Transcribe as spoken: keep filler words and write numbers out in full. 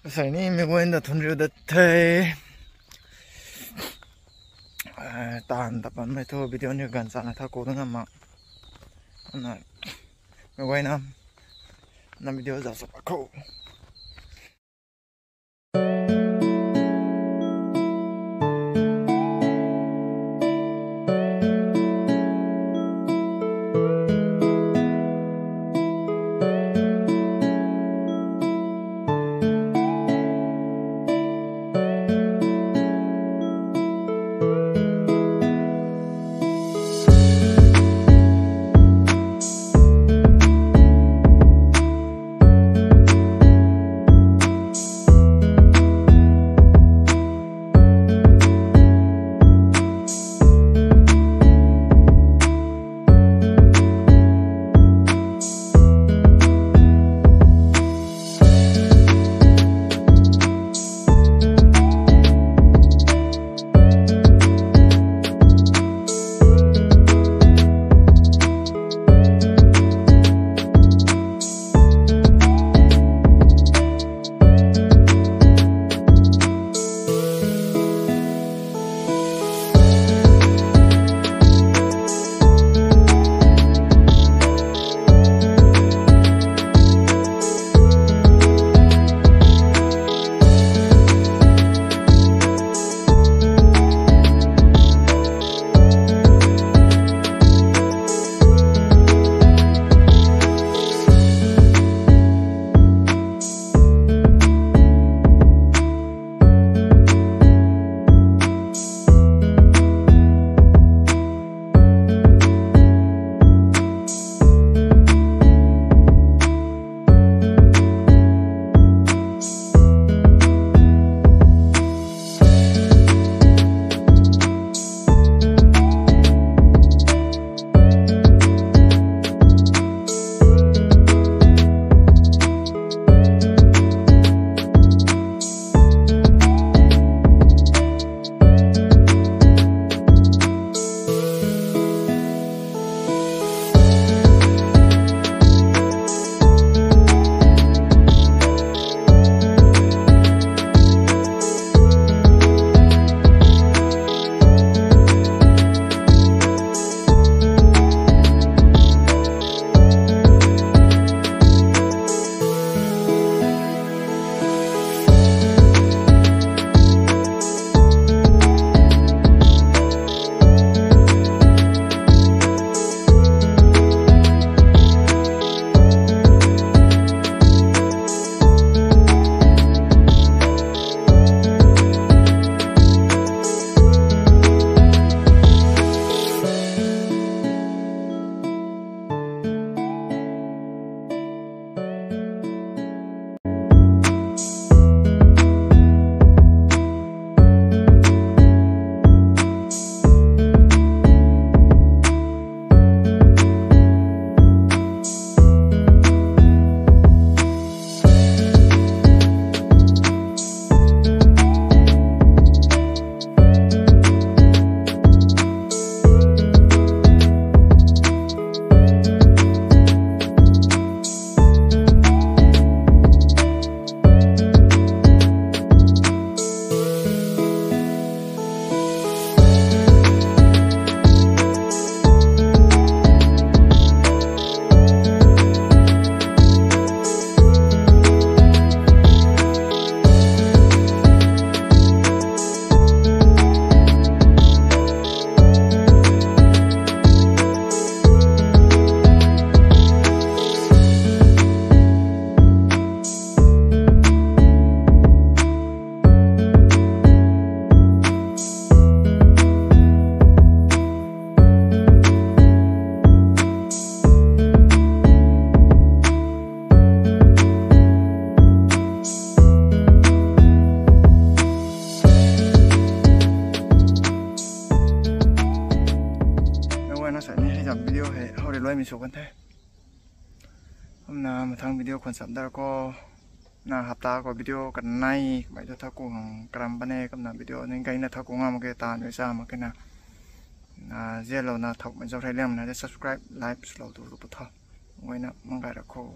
Asei ni mei guayna thun riu dat the. Eh, taanv ta panmei thu video ni ganv chana tha ku dang ama. Ana mei guayna na video za sa khou. Nang guayna sa ni hei zam video hei how rui luaimei sw kan the. Kumna mathang video khwan sap dar khou, na hapta khou video kanei kamei thu tha ku hang karam bam e, kumna video ni gayna tha ku ngam mak ge, taanv rui sa mak kena. Na zianlouna thow mei zauc rey liangmei na de subscribe, like swlou tu lu pu tho. Guayna mangay ra khou.